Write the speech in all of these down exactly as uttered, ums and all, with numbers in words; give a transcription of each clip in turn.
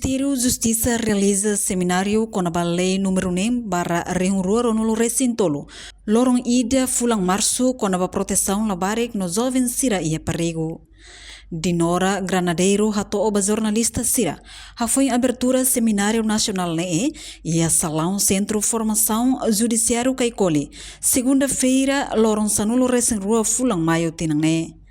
Ministériu Justisa realiza semináriu kona-ba lei númeru neen barra rihun rua ruanulu resin tolu, loron ida fulan Marsu, kona-ba protesaun labarik no joven sira iha perigu. Dinora Granadeiro hato'o ba jornalista sira, hafoin abertura semináriu nasionál ne'e iha salaun Sentru Formasaun Judisiáriu Caicoli, segunda-feira, loron sanulu resin rua fulan Maiu tinan ne'e.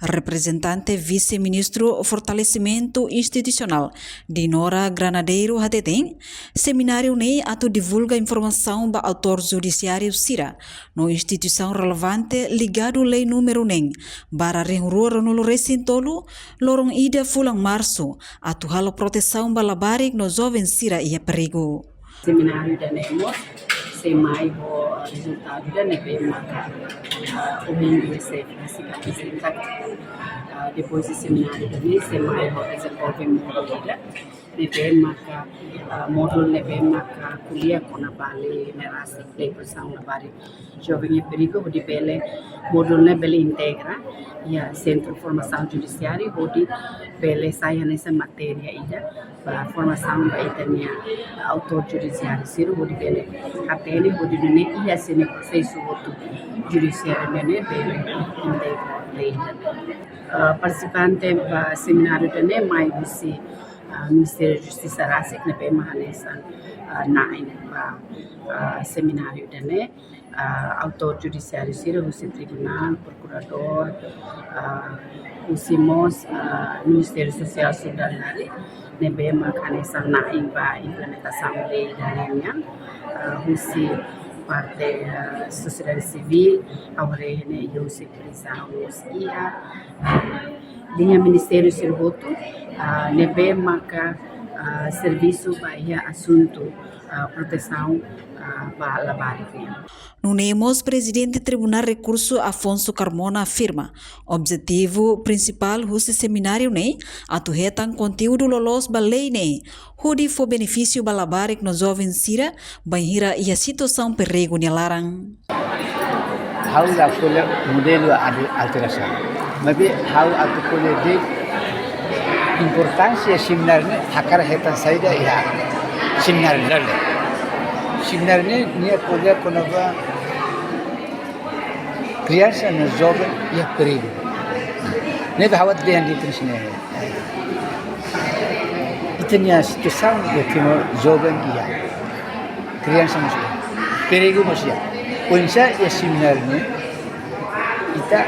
Reprezentante Vise-Ministru Fortalesimentu Institusionál, Dinora Granadeiro, hateten, semináriu ne'e atu divulga informasaun ba autór judisiáriu sira no instituisaun relevante ligadu lei númeru neen barra rihun rua ruanulu resin tolu, loron ida fulan Marsu, atu halo protesaun ba labarik no joven sira iha perigu. Semináriu ida-ne'e mós sei mai ho rezultadu ida ne'ebé maka, ah, ohin UNICEF rasik aprezenta. Ah, depois de semináriu ida-ne'e sei mai ho dezenvolve módulu ida ne'ebé maka, ah, módulu ne'ebé maka ko'alia kona-ba lei ne'e rasik, lei protesaun labarik joven iha perigu, hodi bele módulu ne'e bele integra iha Sentru Formasaun Judisiáriu, hodi bele sai hanesan matéria ida ba formasaun ba ita-nia autór judisiáriu sira, hodi bele hatene hodi nune'e iha sira-nia prosesu hotu judisiáriu ne'e bele integra lei ida-ne'e. Ah, partisipante ba semináriu ida-ne'e mai husi, ah, Ministériu Justisa rasik ne'ebé mak hanesan, ah, na'in ba, ah, semináriu ida-ne'e, ah, autór judisiáriu sira husi tribunál, prokuradór, ah, husi mós, ah, Ministériu Sosiál Solidariedade, ne'ebé mak hanesan na'in ba implementasaun lei ida-ne'e nian, ah, husi parte, ah, sosiedade sivíl, ha'u haree ne'e iha husi prizaun mós iha, ah, liña ministériu sira hotu, ah, ne'ebé maka, ah, servisu ba iha asuntu, ah, protesaun, ah, ba labarik nian. Nune'e mós Prezidente Tribunál Rekursu Afonso Carmona afirma, objetivu prinsipál husi semináriu ne'e atu hetan konteúdu loloos ba lei ne'e, hodi fó benefísiu ba labarik no joven sira, bainhira iha situasaun perigu nia laran. Ha'u la ko'alia modelu adu alterasaun. Maibé ha'u atu ko'alia de'it importánsia semináriu ne'e hakarak hetan saida iha semináriu ne'e. Semináriu ne'e nia ko'alia kona-ba kriansa no joven iha perigu. Ne'ebé ha'u atu dehan de'it sini. Ita-nia situasaun iha Timor, joven iha, kriansa mós iha, perigu mós iha. Oinsá iha semináriu ne'e ita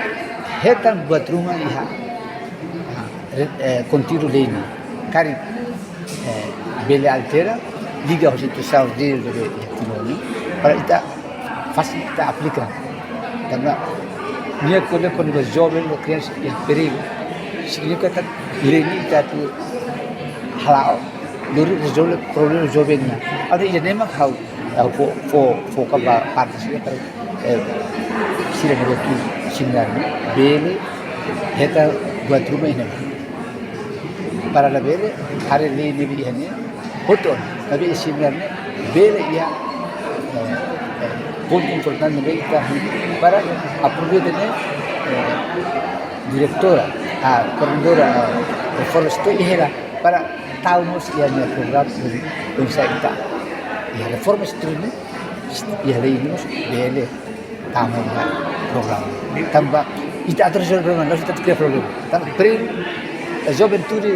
hetan buat ruma iha, ah, re-, eh, konteúdu lei ne'e. Karik, eh, bele altera, liga ho situasaun reál de, de Timor ne'e, para ita fasil ita aplika. Karena nia ko'alia kona-ba joven no kriansa iha perigu, signifika katak lei ne'e ita atu hala'o, lori rezolve problema joven nian. Agora ida-ne'e mak ha'u, ha'u fó, fó, foka ba parte sira para, eh, sira ne'ebé hotu semináriu ne'e bele hetan buat ruma iha ne'ebá. Para labele haree lei ne'ebé iha ne'e hotu ona, maibé iha semináriu ne'e bele iha, eh, eh, pontu importante ne'ebé ita hili para aproveita ne'e, eh, diretora, ah, koordenadora, ah, reforma sira iha hela para tau mós iha nia programa ne'e, oinsá ita iha reforma sira ne'e, iha lei ne'e mós bele tama iha programa. Tanba ita atu rezolve problema, la'ós ita atu kria problema. Tanba perigu, eh, juventude,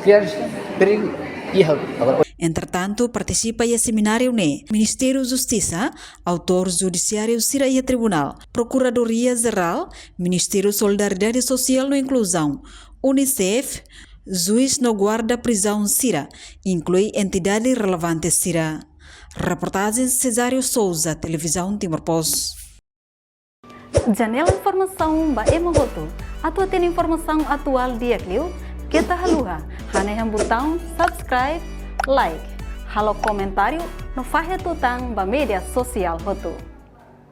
kriansa, perigu iha agora. Entretantu, partisipa iha semináriu ne'e Ministériu Justisa, autór judisiáriu sira iha tribunál, Prokuradoria Jerál, Ministériu Solidariedade Sosiál no Inkluzaun, UNICEF, juís no guarda prizaun sira, inklui entidade relevante sira. Reportajen Cesário Souza, Televizaun Timor Post. Janela informasaun ba ema hotu. Atu hatene informasaun atuál di'ak liu, keta haluha hanehan butaun subscribe, like, halo komentáriu no fahe tutan ba média sosiál hotu.